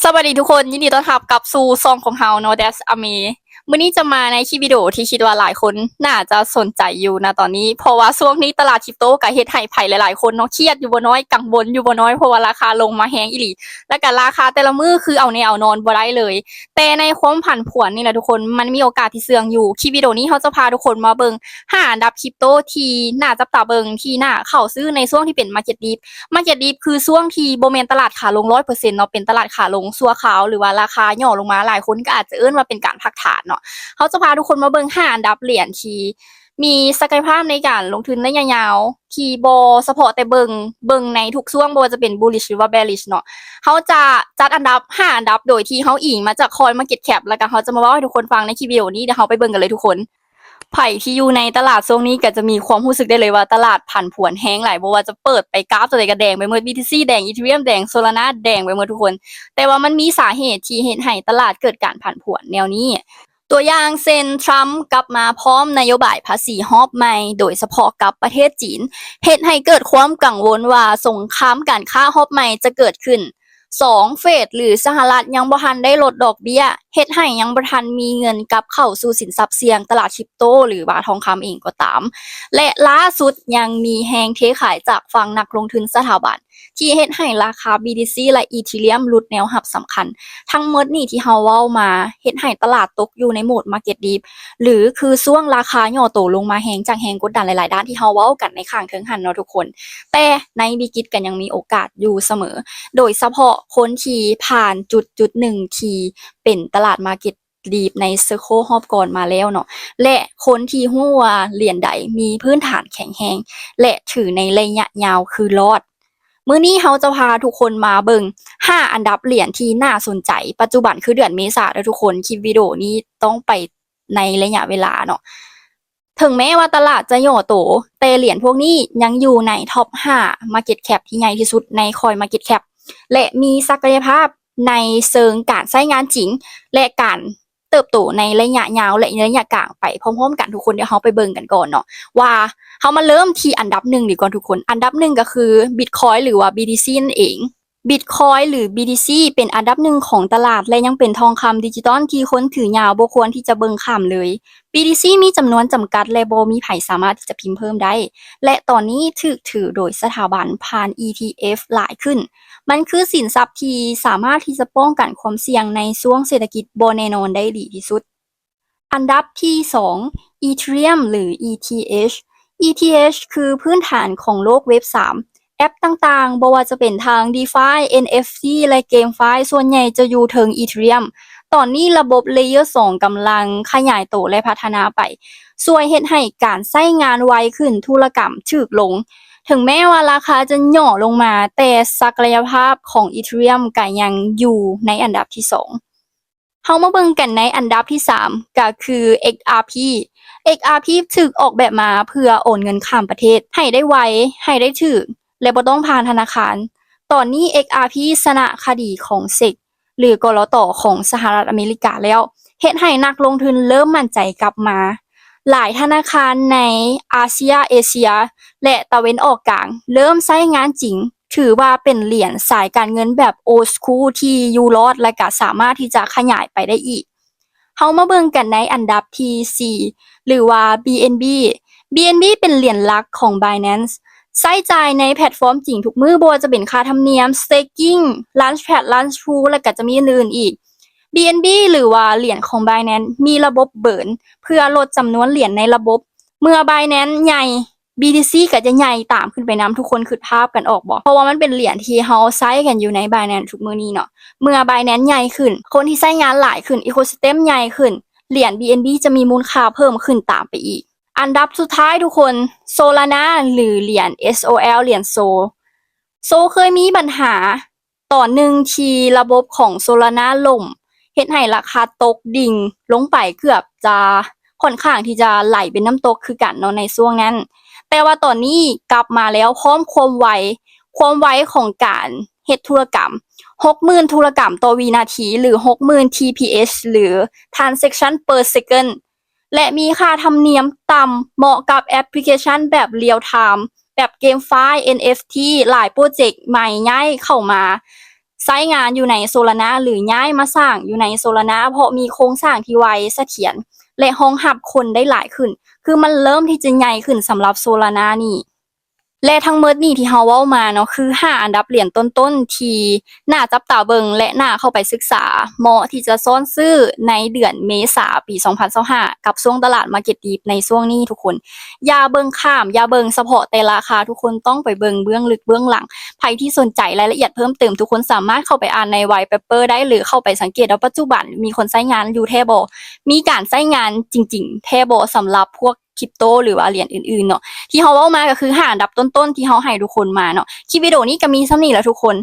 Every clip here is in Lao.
ສະບາຍດີທຸກຄົນ, ຍິນດີຕ້ອນຮັບກັບສູ່ຊ່ອງຂອງເຮົາເນາະ That's Ame. ມື້ນີ້ຈະມາໃນຄລິບວິດີໂອທີ່ຄິດວ່າຫຼາຍຄົນໜ້າຈະສົນໃຈຢູ່ນະຕອນນີ້, ເພາະວ່າຊ່ວງນີ້ຕະຫຼາດຄຣິບໂຕກໍເຮັດໃຫ້ໃຜຫຼາຍໆຄົນເນາະ ຄຽດຢູ່ບໍ່ນ້ອຍ, ກັງວົນຢູ່ບໍ່ນ້ອຍ, ເພາະວ່າລາຄາລົງມາແຮງອີ່ຫຼີ, ແລ້ວກໍລາຄາແຕ່ລະມື້ຄືເອົາແນ່ເອົານອນບໍ່ໄດ້ເລີຍ. ແຕ່ໃນຄວາມຜັນຜວນນີ້ແຫຼະທຸກຄົນ, ມັນມີໂອກາດທີ່ສ່ຽງຢູ່. ຄລິບວິດີໂອນີ້ເຮົາຈະພາທຸກຄົນມາເບິ່ງຫ້າອັນດັບຄຣິບໂຕທີ່ໜ້າຈັບຕາເບິ່ງ, ທີ່ໜ້າເຂົ້າຊື້ໃນຊ່ວງທີ່ເປັນ Market Dip. Market Dip ຄືຊ່ວງທີ່ບໍ່ແມ່ນຕະຫຼາດຂາລົງຮ້ອຍເປີເຊັນເນາະ, ເປັນຕະຫຼາດຂາລົງຊົ່ວຄາວ ຫຼືວ່າລາຄາຫຍໍ້ລົງມາ, ຫຼາຍຄົນກໍອາດຈະເອີ້ນວ່າເປັນການພັກຖານເນາະ. ເຮົາຈະພາທຸກຄົນມາເບິ່ງຫ້າອັນດັບຫຼຽນທີ່ມີສັກກະຍະພາບໃນການລົງທຶນໄລຍະຍາວ ທີ່ບໍ່ສະເພາະແຕ່ເບິ່ງ, ເບິ່ງໃນທຸກຊ່ວງ, ບໍ່ວ່າຈະເປັນ bullish ຫຼືວ່າ bearish ເນາະ. ເຮົາຈະຈັດອັນດັບຫ້າອັນດັບໂດຍທີ່ເຮົາອີງມາຈາກ CoinMarketCap ແລ້ວກໍເຮົາຈະມາເວົ້າໃຫ້ທຸກຄົນຟັງໃນຄລິບວິດີໂອນີ້. ດຽວເຮົາໄປເບິ່ງກັນເລີຍທຸກຄົນ. ໃຜທີ່ຢູ່ໃນຕະຫຼາດຊ່ວງນີ້ກໍຈະມີຄວາມຮູ້ສຶກໄດ້ເລີຍວ່າຕະຫຼາດຜັນຜວນແຮງຫຼາຍ, ບໍ່ວ່າຈະເປີດໄປກາບຕົວໃດກໍແດງໄປໝົດ, BTC ແດງ, Ethereum ແດງ, Solana ແດງໄປໝົດທຸກຄົນ. ແຕ່ວ່າມັນມີສາເຫດທີ່ເຮັດໃຫ້ຕະຫຼາດເກີດການຜັນຜວນແນວນີ້. ຕົວຢ່າງເຊັ່ນ Trump ກັບມາພ້ອມນະໂຍບາຍພາສີຮອບໃໝ່, ໂດຍສະເພາະກັບປະເທດຈີນ, ເຮັດໃຫ້ເກີດຄວາມກັງວົນວ່າສົງຄາມການຄ້າຮອບໃໝ່ຈະເກີດຂຶ້ນ. ສອງ Fed ຫຼືສະຫະລັດຍັງບໍ່ທັນໄດ້ລົດດອກເບ້ຍ, ເຮັດໃຫ້ຍັງບໍ່ທັນມີເງິນກັບເຂົ້າສູ່ສິນຊັບສ່ຽງ, ຕະຫຼາດຄຣິບໂຕ ຫຼືວ່າທອງຄຳເອງກໍຕາມ. ແລະ ລ່າສຸດຍັງມີແຮງເທຂາຍຈາກຝັ່ງນັກລົງທຶນສະຖາບັນ ທີ່ເຮັດໃຫ້ລາຄາ BTC ແລະ Ethereum ຫຼຸດແນວຮັບສຳຄັນ. ທັງໝົດນີ້ທີ່ເຮົາເວົ້າມາ ເຮັດໃຫ້ຕະຫຼາດຕົກຢູ່ໃນໂໝດ Market Dip ຫຼື ຄືຊ່ວງລາຄາຫຍໍ້ໂຕລົງມາແຮງ ຈາກແຮງກົດດັນຫຼາຍໆດ້ານທີ່ເຮົາເວົ້າກັນໃນຂ້າງເທິງຫັ້ນເນາະທຸກຄົນ. ແຕ່ໃນວິກິດກໍຍັງມີໂອກາດຢູ່ສະເໝີ, ໂດຍສະເພາະຄົນທີ່ຜ່ານຈຸດໆໜຶ່ງທີ່ເປັນຕະຫຼາດ Market Dip ໃນ Cycle ຮອບກ່ອນມາແລ້ວເນາະ ແລະ ຄົນທີ່ຮູ້ວ່າຫຼຽນໃດມີພື້ນຖານແຂງແຮງ ແລະ ຖືໃນໄລຍະຍາວຄືລອດ. ມື້ນີ້ເຮົາຈະພາທຸກຄົນມາເບິ່ງຫ້າອັນດັບຫຼຽນທີ່ໜ້າສົນໃຈປັດຈຸບັນ ຄືເດືອນເມສາເດີທຸກຄົນ. ຄລິບວິດີໂອນີ້ຕ້ອງໄປໃນໄລຍະເວລາເນາະ. ເຖິງແມ້ວ່າຕະຫຼາດຈະຫຍໍ້ໂຕ, ແຕ່ຫຼຽນພວກນີ້ຍັງຢູ່ໃນ Top ຫ້າ Market Cap ທີ່ໃຫຍ່ທີ່ສຸດໃນ CoinMarketCap ແລະ ມີສັກກະຍະພາບໃນເຊີງການໃຊ້ງານຈິງ ແລະ ການເຕີບໂຕໃນໄລຍະຍາວ ແລະ ໃນໄລຍະກາງໄປພ້ອມໆກັນທຸກຄົນ. ດຽວເຮົາໄປເບິ່ງກັນກ່ອນເນາະ ວ່າເຮົາມາເລີ່ມທີ່ອັນດັບໜຶ່ງດີກວ່າທຸກຄົນ. ອັນດັບໜຶ່ງກໍຄື Bitcoin ຫຼືວ່າ BTC ນັ້ນເອງ. Bitcoin ຫຼື BTC ເປັນອັນດັບໜຶ່ງຂອງຕະຫຼາດ ແລະ ຍັງເປັນທອງຄຳດິຈິຕອນທີ່ຄົນຖືຍາວບໍ່ຄວນທີ່ຈະເບິ່ງຂ້າມເລີຍ. BTC ມີຈຳນວນຈຳກັດ ແລະ ບໍ່ມີໃຜສາມາດທີ່ຈະພິມເພີ່ມໄດ້ ແລະ ຕອນນີ້ຖືກຖືໂດຍສະຖາບັນຜ່ານ ETF ຫຼາຍຂຶ້ນ. ມັນຄືສິນຊັບທີ່ສາມາດທີ່ຈະປ້ອງກັນຄວາມສ່ຽງໃນຊ່ວງເສດຖະກິດບໍ່ແນ່ນອນໄດ້ດີທີ່ສຸດ. ອັນດັບທີສອງ Ethereum ຫຼື ETH. ETH ຄືພື້ນຖານຂອງໂລກເວັບສາມ. ແອັບຕ່າງໆ ບໍ່ວ່າຈະເປັນທາງ DeFi, NFT ແລະ GameFi ສ່ວນໃຫຍ່ຈະຢູ່ເທິງ Ethereum. ຕອນນີ້ລະບົບ Layer ສອງກຳລັງຂະຫຍາຍໂຕ ແລະ ພັດທະນາໄປ, ຊ່ວຍເຮັດໃຫ້ການໃຊ້ງານໄວຂຶ້ນ, ທຸລະກຳຖືກລົງ. ເຖິງແມ້ວ່າລາຄາຈະຫຍໍ້ລົງມາ, ແຕ່ສັກກະຍະພາບຂອງ Ethereum ກໍຍັງຢູ່ໃນອັນດັບທີສອງ. ເຮົາມາເບິ່ງກັນໃນອັນດັບທີສາມ ກໍຄື XRP. XRP ຖືກອອກແບບມາເພື່ອໂອນເງິນຂ້າມປະເທດ ໃຫ້ໄດ້ໄວ, ໃຫ້ໄດ້ຖືກ ແລະ ບໍ່ຕ້ອງຜ່ານທະນາຄານ. ຕອນນີ້ XRP ຊະນະຄະດີຂອງ SEC ຫຼື ກລຕ ຂອງສະຫະລັດອາເມລິກາແລ້ວ, ເຮັດໃຫ້ນັກລົງທຶນເລີ່ມໝັ້ນໃຈກັບມາ. ຫຼາຍທະນາຄານໃນອາເຊຍ, ເອເຊຍ ແລະ ຕາເວັນອອກກາງເລີ່ມໃຊ້ງານຈິງ. ຖືວ່າເປັນຫຼຽນສາຍການເງິນແບບ Old School ທີ່ຢູ່ລອດ ແລະ ກະສາມາດທີ່ຈະຂະຫຍາຍໄປໄດ້ອີກ. ເຮົາມາເບິ່ງກັນໃນອັນດັບທີສີ່ ຫຼືວ່າ BNB. BNB ເປັນຫຼຽນຫຼັກຂອງ Binance ໃຊ້ຈ່າຍໃນແພລດຟອມຈິງທຸກມື້, ບໍ່ວ່າຈະເປັນຄ່າທຳນຽມ, staking, Launchpad, Launch Pool ແລະ ກະຈະມີອື່ນໆອີກ. BNB ຫຼືວ່າຫຼຽນຂອງ Binance ມີລະບົບ Burn ເພື່ອລົດຈຳນວນຫຼຽນໃນລະບົບ. ເມື່ອ Binance ໃຫຍ່ BTC ກໍຈະໃຫຍ່ຕາມຂຶ້ນໄປນຳ. ທຸກຄົນຄິດພາບກັນອອກບໍ່? ເພາະວ່າມັນເປັນຫຼຽນທີ່ເຮົາໃຊ້ກັນຢູ່ໃນ Binance ທຸກມື້ນີ້ເນາະ. ເມື່ອ Binance ໃຫຍ່ຂຶ້ນ, ຄົນທີ່ໃຊ້ງານຫຼາຍຂຶ້ນ, ecosystem ໃຫຍ່ຂຶ້ນ, ຫຼຽນ BNB ຈະມີມູນຄ່າເພີ່ມຂຶ້ນຕາມໄປອີກ. ອັນດັບສຸດທ້າຍທຸກຄົນ, Solana ຫຼື ຫຼຽນ SOL ຫຼຽນ Sol. Sol ເຄີຍມີບັນຫາ ຕອນໜຶ່ງທີ່ລະບົບຂອງ Solana ລົ້ມ, ເຮັດໃຫ້ລາຄາຕົກດິ່ງລົງໄປເກືອບຈະ ຂ້ອນຂ້າງທີ່ຈະໄຫຼເປັນນ້ຳຕົກຄືກັນເນາະໃນຊ່ວງນັ້ນ. ແຕ່ວ່າຕອນນີ້ກັບມາແລ້ວພ້ອມຄວາມໄວ, ຄວາມໄວຂອງການເຮັດທຸລະກຳ ຫົກໝື່ນທຸລະກຳຕໍ່ວິນາທີ ຫຼື ຫົກໝື່ນ TPS ຫຼື Transaction per Second. ແລະ ມີຄ່າທຳນຽມຕ່ຳ, ເໝາະກັບແອັບພລິເຄຊັນແບບ real time ແບບ GameFi, NFT. ຫຼາຍໂປຣເຈັກໃໝ່ຍ້າຍເຂົ້າມາ ໃຊ້ງານຢູ່ໃນໂຊລານາ ຫຼື ຍ້າຍມາສ້າງຢູ່ໃນໂຊລານາ ເພາະມີໂຄງສ້າງທີ່ໄວ, ສະຖຽນ ແລະ ຮອງຮັບຄົນໄດ້ຫຼາຍຂຶ້ນ. ຄືມັນເລີ່ມທີ່ຈະໃຫຍ່ຂຶ້ນສຳລັບໂຊລານານີ້. ແລະ ທັງໝົດນີ້ທີ່ເຮົາເວົ້າມາເນາະ ຄືຫ້າອັນດັບຫຼຽນຕົ້ນໆທີ່ໜ້າຈັບຕາເບິ່ງ ແລະ ໜ້າເຂົ້າໄປສຶກສາ, ເໝາະທີ່ຈະຊ້ອນຊື້ໃນເດືອນເມສາປີສອງພັນຊາວຫ້າ ກັບຊ່ວງຕະຫຼາດ Market Deep ໃນຊ່ວງນີ້ທຸກຄົນ. ຢ່າເບິ່ງຂ້າມ, ຢ່າເບິ່ງສະເພາະແຕ່ລາຄາ, ທຸກຄົນຕ້ອງໄປເບິ່ງເບື້ອງເລິກເບື້ອງຫຼັງ. ໃຜທີ່ສົນໃຈລາຍລະອຽດເພີ່ມເຕີມ, ທຸກຄົນສາມາດເຂົ້າໄປອ່ານໃນ White Paper ໄດ້ ຫຼື ເຂົ້າໄປສັງເກດວ່າປັດຈຸບັນມີຄົນໃຊ້ງານຢູ່ແທ້ບໍ່, ມີການໃຊ້ງານຈິງໆແທ້ບໍ່ ສຳລັບພວກ ຄຣິບໂຕ ຫຼືວ່າຫຼຽນອື່ນໆເນາະ. ທີ່ເຮົາເວົ້າມາກໍຄືຫ້າອັນດັບຕົ້ນໆທີ່ເຮົາໃຫ້ທຸກຄົນມາເນາະ. ຄລິບວິດີໂອນີ້ກໍມີສ່ຳນີ້ແຫຼະທຸກຄົນ.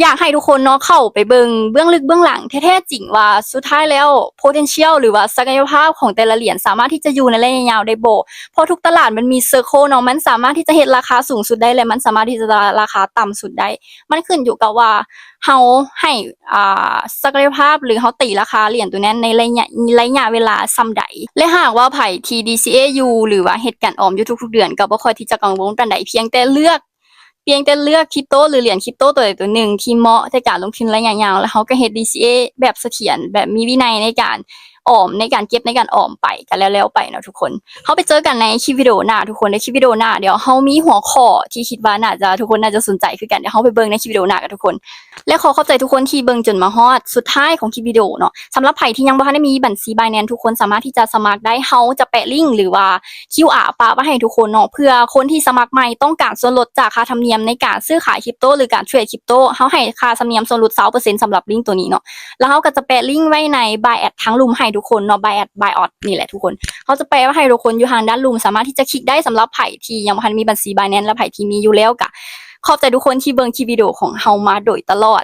ຢາກໃຫ້ທຸກຄົນເນາະເຂົ້າໄປເບິ່ງເບື້ອງເລິກເບື້ອງຫຼັງແທ້ໆຈິງວ່າສຸດທ້າຍແລ້ວ potential ຫຼືວ່າສັກກະຍະພາບຂອງແຕ່ລະຫຼຽນສາມາດທີ່ຈະຢູ່ໃນໄລຍະຍາວໄດ້ບໍ່. ເພາະທຸກຕະຫຼາດມັນມີ cycle ເນາະ, ມັນສາມາດທີ່ຈະເຮັດລາຄາສູງສຸດໄດ້ ແລະ ມັນສາມາດທີ່ຈະລາຄາຕ່ຳສຸດໄດ້. ມັນຂຶ້ນຢູ່ກັບວ່າເຮົາໃຫ້ ອ່າ ສັກກະຍະພາບ ຫຼື ເຮົາຕີລາຄາຫຼຽນໂຕນັ້ນໃນໄລຍະ ໄລຍະເວລາສ່ຳໃດ. ແລະ ຫາກວ່າໃຜທີ່ DCA ຢູ່ ຫຼືວ່າເຮັດການອອມຢູ່ທຸກໆເດືອນ ກໍບໍ່ຄ່ອຍທີ່ຈະກັງວົນປານໃດ, ພຽງແຕ່ເລືອກ ພຽງແຕ່ເລືອກຄຣິບໂຕ ຫຼື ຫຼຽນຄຣິບໂຕໂຕໃດໂຕໜຶ່ງທີ່ເໝາະແກ່ການລົງທຶນໄລຍະຍາວ ແລ້ວເຮົາກໍເຮັດ DCA ແບບສະຖຽນ ແບບມີວິໄນໃນການອອມ ໃນການເກັບ ໃນການອອມໄປ ກໍແລ້ວໆໄປເນາະທຸກຄົນ. ເຮົາໄປເຈີກັນໃນຄລິບວິດີໂອໜ້າທຸກຄົນ. ໃນຄລິບວິດີໂອໜ້າ ດຽວເຮົາມີຫົວຂໍ້ທີ່ຄິດວ່າໜ້າຈະ ທຸກຄົນໜ້າຈະສົນໃຈຄືກັນ. ດຽວເຮົາໄປເບິ່ງໃນຄລິບວິດີໂອໜ້າກັນທຸກຄົນ. ແລະ ຂໍຂອບໃຈທຸກຄົນທີ່ເບິ່ງຈົນມາຮອດສຸດທ້າຍຂອງຄລິບວິດີໂອເນາະ. ສຳລັບໃຜທີ່ຍັງບໍ່ທັນໄດ້ມີບັນຊີ Binance ທຸກຄົນສາມາດທີ່ຈະສະໝັກໄດ້. ເຮົາຈະແປະລິ້ງ ຫຼືວ່າ ຄິວອາ ປະໄວ້ໃຫ້ທຸກຄົນເນາະ ເພື່ອຄົນທີ່ສະໝັກໃໝ່ຕ້ອງການສ່ວນລົດຈາກຄ່າທຳນຽມໃນການຊື້ຂາຍຄຣິບໂຕ ຫຼື ການເທຣດຄຣິບໂຕ. ເຮົາໃຫ້ຄ່າທຳນຽມສ່ວນລົດຊາວເປີເຊັນສຳລັບລິ້ງໂຕນີ້ເນາະ. ແລ້ວເຮົາກໍຈະແປະລິ້ງໄວ້ໃນ Baiapp ທາງລຸ່ມໃຫ້ທຸກຄົນເນາະ, Baiapp Baiapp ນີ້ແຫຼະທຸກຄົນ. ເຮົາຈະແປະໄວ້ໃຫ້ທຸກຄົນຢູ່ທາງດ້ານລຸ່ມ ສາມາດທີ່ຈະຄລິກໄດ້ສຳລັບໃຜທີ່ຍັງບໍ່ທັນມີບັນຊີ Binance ແລະ ໃຜທີ່ມີຢູ່ແລ້ວກໍ ຂອບໃຈທຸກຄົນທີ່ເບິ່ງຄລິບວິດີໂອຂອງເຮົາມາໂດຍຕະຫຼອດ.